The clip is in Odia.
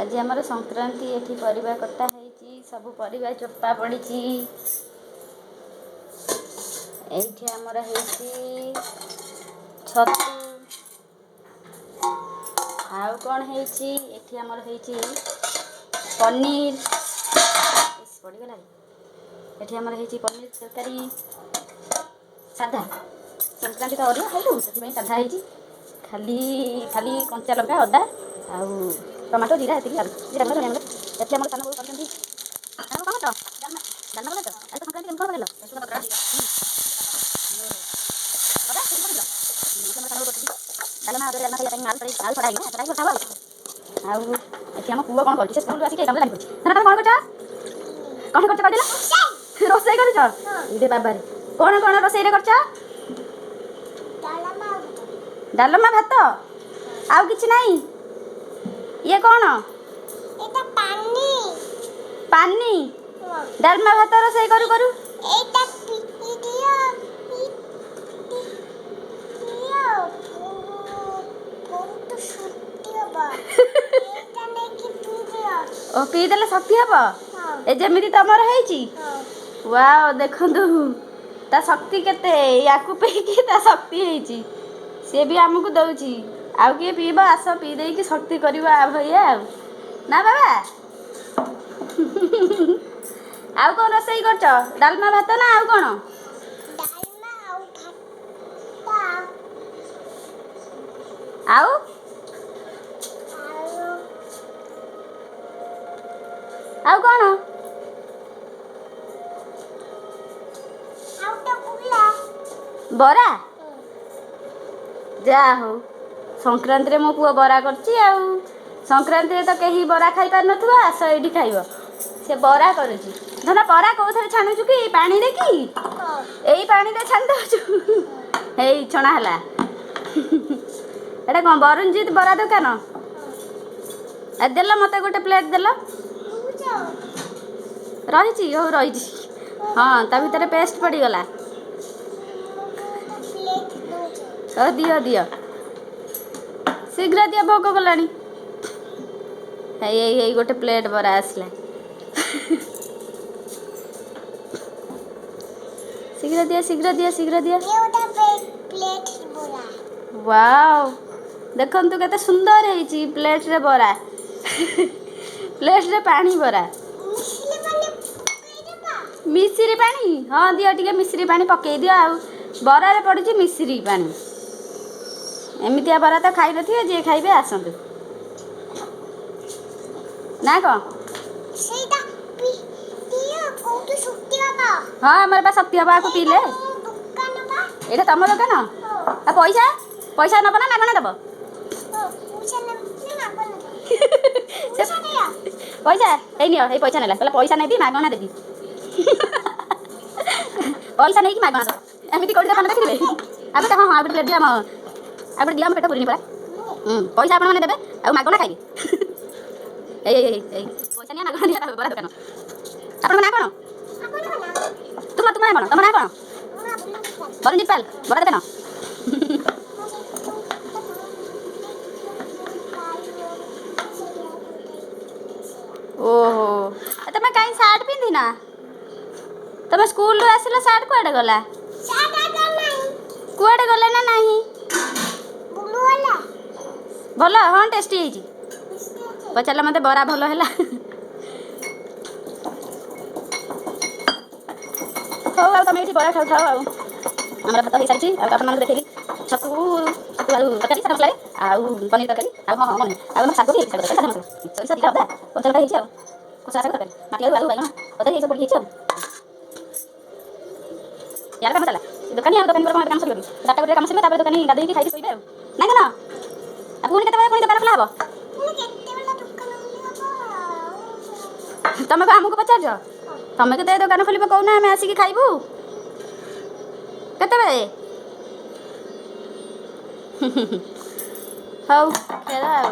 ଆଜି ଆମର ସଂକ୍ରାନ୍ତି। ଏଠି ପରିବା କଟା ହେଇଛି, ସବୁ ପରିବା ଚୋପା ପଡ଼ିଛି। ଏଇଠି ଆମର ହେଇଛି ଛତୁ। ଆଉ କ'ଣ ହେଇଛି? ଏଠି ଆମର ହେଇଛି ପନିର। ପଡ଼ିଗଲା। ଏଠି ଆମର ହେଇଛି ପନିର ତରକାରୀ, ସାଧା। ସଂକ୍ରାନ୍ତି ତ ଅରୁଆ ଖାଇଲୁ, ସେଥିପାଇଁ ସାଧା ହେଇଛି। ଖାଲି ଖାଲି କଞ୍ଚା ଲଙ୍କା, ଅଦା ଆଉ ଟମାଟୋ, ଜିରା, ଏତିକି। ଆଉ ଜିରା ଗୁଣ୍ଡ, ଧନିଆ ଗୁଣ୍ଡ। ଏଠି ଆମର ସାନ ବୋଉ କରିଛନ୍ତି। ସାନ ବୋଉ, କ'ଣ କରୁଛ? ଡାଲମା କରୁଛ? ଆଜି ତ ସଂକ୍ରାନ୍ତି, କେମିତି କ'ଣ କଲ? ଅଦା କେମିତି ପକେଇଲ? ଆମର ସାନ ବୋଉ କରୁଛନ୍ତି ଡାଲମା। ଡାଲମା ଖାଇବା ପାଇଁ ଆଳୁ ଆଳୁ ଛଡ଼ା ହେଇନି, ଛଡ଼ା ହେଇକି ଖାଉ। ଆଉ ଏଠି ଆମ ପୁଅ କ'ଣ କରୁଛି? ସେ ସ୍କୁଲରୁ ଆସିକି କାମରେ ଲାଗି ପଡ଼ିଛି। ସାନ, ତମେ କ'ଣ କରୁଛ? କ'ଣ କରୁଛ କହିଦେଲ? ରୋଷେଇ କରୁଛ? ଇରେ ବାବାରେ, କ'ଣ କ'ଣ ରୋଷେଇରେ କରୁଛ? ଡାଲମା ଭାତ, ଆଉ କିଛି ନାହିଁ? ଇଏ କ'ଣ? এটা ପାନି। ପାନି? ଡାଲମା ଭାତ ରୋଷେଇ କରୁ କରୁ ଏଇଟା ପିଇ ଦିଅ, ଦିଅ, ବହୁତ ଶକ୍ତି ହବ। ଏଇଟା ନେଇକି ପିଇ ଦିଅ। ଓ, ପିଇଦେଲେ ଶକ୍ତି ହବ? ହଁ। ଏ ଯେମିତି ତମର ହେଇଛି? ହଁ। ୱାଓ, ଦେଖନ୍ତୁ ତା ଶକ୍ତି କେତେ। ୟାକୁ ପିଇକି ତା ଶକ୍ତି ହେଇଛି, ସିଏ ବି ଆମକୁ ଦଉଛି। ଆଉ କିଏ ପିଇବ, ଆସ, ପିଇ ଦେଇକି ଶକ୍ତି କରିବ ଆ ଭଳିଆ। ଆଉ ନା ବାବା, ଆଉ କ'ଣ ରୋଷେଇ କରୁଛ? ଡାଲମା ଭାତ ନା ଆଉ କ'ଣ? ଡାଲମା ଆଉ ଭାତ। ଆଉ? ଆଉ ଆଉ କ'ଣ? ଆଉ ତ ବୁଲା। ବରା? ଯାହା ହଉ, ସଂକ୍ରାନ୍ତିରେ ମୋ ପୁଅ ବରା କରୁଛି। ଆଉ ସଂକ୍ରାନ୍ତିରେ ତ କେହି ବରା ଖାଇପାରୁନଥିବ, ଆସ ଏଇଠି ଖାଇବ। ସେ ବରା କରୁଛି। ଧନ, ବରା କୋଉଥିରେ ଛାଣୁଛୁ କି? ପାଣିରେ କି? ହଁ। ଏଇ ପାଣିରେ ଛାଣି ଦେଉଛୁ? ଏଇ ଛଣା ହେଲା। ଏଇଟା କ'ଣ ବରୁଣଜିତ ବରା ଦୋକାନ? ଏ ଦେଲ, ମୋତେ ଗୋଟେ ପ୍ଲେଟ୍ ଦେଲ। ବୁଝ। ରହିଛି, ହଉ ରହିଛି। ହଁ, ତା ଭିତରେ ପେଷ୍ଟ ପଡ଼ିଗଲା। ପ୍ଲେଟ୍ ଦଉଛି। ହଉ, ଦିଅ ଦିଅ, ଶୀଘ୍ର ଦିଅ, ଭୋକ କଲାଣି। ଏଇ ଏଇ ଏଇ ଗୋଟେ ପ୍ଲେଟ୍ ବରା ଆସିଲା। ଶୀଘ୍ର ଦିଅ, ଶୀଘ୍ର ଦିଅ, ଶୀଘ୍ର ଦିଅ। ଏ ଗୋଟେ ପ୍ଲେଟ୍ ବରା। ୱାଓ, ଦେଖନ୍ତୁ କେତେ ସୁନ୍ଦର ହେଇଛି ପ୍ଲେଟ୍ରେ ବରା, ପ୍ଲେଟ୍ରେ ପାଣି ବରା। ମିଶିଲେ ମାନେ ପକେଇଦେବା। ମିଶିରି ପାଣି? ହଁ, ଦିଅ ଟିକେ ମିଶିରି ପାଣି ପକେଇ ଦିଅ। ଆଉ ବରାରେ ପଡ଼ିଛି ମିଶିରି ପାଣି। ଏମିତିଆ ବରା ତ ଖାଇନଥିବେ। ଯିଏ ଖାଇବେ ଆସନ୍ତୁ ନା କ'ଣ? ସେଇଟା ପି ଦିଅ, କୋଉଠୁ ଶକ୍ତି ହବ। ହଁ, ଆମର ବା ଶକ୍ତି ହବ ଆକୁ ପିଇଲେ। ମୋ ଦୋକାନ ବା। ଏଇଟା ତମ ଦୋକାନ? ହଁ। ଆଉ ପଇସା, ପଇସା ନବ ନା ମାଗଣା ଦବ? ହଁ, ପଇସା ନେବି ନା ମାଗଣା? ସେ ପଇସା ନିଅ। ପଇସା ଏଇ ନିଅ। ଏଇ ପଇସା ନେଲା, କହିଲା ପଇସା ନେବି, ମାଗଣା ଦେବି। ପଇସା ନେଇକି ମାଗଣା ଦବ, ଏମିତି କୋଉଠି ଦୋକାନ ଦେଖିଥିବେ? ଆଉ ଗୋଟେ, ହଁ ହଁ, ଆଉ ଗୋଟେ ପ୍ଲେଟ୍ ଦିଅ। ଆମ ଆଉ ଗୋଟେ ଦିଅ, ଆମ ପେଟ ପୁରିନି ପରା। ପଇସା ଆପଣମାନେ ଦେବେ ଆଉ ମାଗଣା ଖାଇବେ। ଏଇ ଏଇ ଏଇ ଏଇ ପଇସା ନିଅ, ମାଗଣା ଦିଅ। ବରା ଦୋକାନ। ଆପଣଙ୍କ ନାଁ କ'ଣ? ଆପଣଙ୍କ ନାଁ? ତୁମ ତୁମ ନାଁ କ'ଣ? ତମ ନାଁ କ'ଣ? ମୋ ନାଁ ବୁଲୁ। ବରୁଣଜିତ ପାଲ, ବରା ଦୋକାନ। ମୁଁ ଓହୋ, ତମେ କାହିଁ ସାର୍ଟ ପିନ୍ଧିନା? ତମେ ସ୍କୁଲରୁ ଆସିଲ, ସାର୍ଟ କୁଆଡ଼େ ଗଲା? କୁଆଡ଼େ ଗଲା ନା ନାହିଁ? ବୁଲୁ ହେଲା। ଭଲ, ହଁ, ଟେଷ୍ଟି ହେଇଛି। ପଚାରିଲା ମୋତେ, ବରା ଭଲ ହେଲା? ହଉ, ଆଉ ତମେ ଏଇଠି ବରା ଖାଉଥାଅ। ଆଉ ଆମର ଭାତ ହେଇସାରିଛି। ଆଉ ଆପଣମାନଙ୍କୁ ଦେଖେଇଲି ଛତୁ, ଛତୁ ଆଳୁ ତରକାରୀ ସାଧା ମସଲାରେ, ଆଉ ପନିର ତରକାରୀ, ଆଉ ହଁ ହଁ ମନେ, ଆଉ ଆମର ଶାଗ ବି ହେଇଛି, ଶାଗ ତରକାରୀ ସାଧା ମସଲା, ସୋରିଷ, ଜିରା, ଅଦା, କଞ୍ଚା ଲଙ୍କା ହେଇଛି। ଆଉ କୋଶଳା ଶାଗ ତରକାରୀ, ମାଟି ଆଳୁ, ଆଳୁ, ବାଇଗଣ, କଦଳୀ ଏସବୁ ପଡ଼ିକି ହେଇଛି। ଆଉ ୟାର କାମ ଚାଲା ଦୋକାନୀ। ଆଉ ଦୋକାନୀ କଣ କାମ ସରିବନି? 4ଟା 1 କାମ ସରିବ, ତାପରେ ଦୋକାନୀ ଗାଧେଇକି ଖାଇକି ଶୋଇବେ। ଆଉ ନାଇଁ ନା? ଆଉ ପୁଣି କେତେବେଳେ ପୁଣି ଦୋକାନ ଖୋଲା ହବ? ପୁଣି କେତେବେଳେ ଦୋକାନ ଖୋଲିବ? ତମେ କଣ ଆମକୁ ପଚାରୁଛ? ତମେ କେତେବେଳେ ଦୋକାନ ଖୋଲିବ କହୁନା, ଆମେ ଆସିକି ଖାଇବୁ କେତେବେଳେ? ହଉ, ଖେଳ ଆଉ।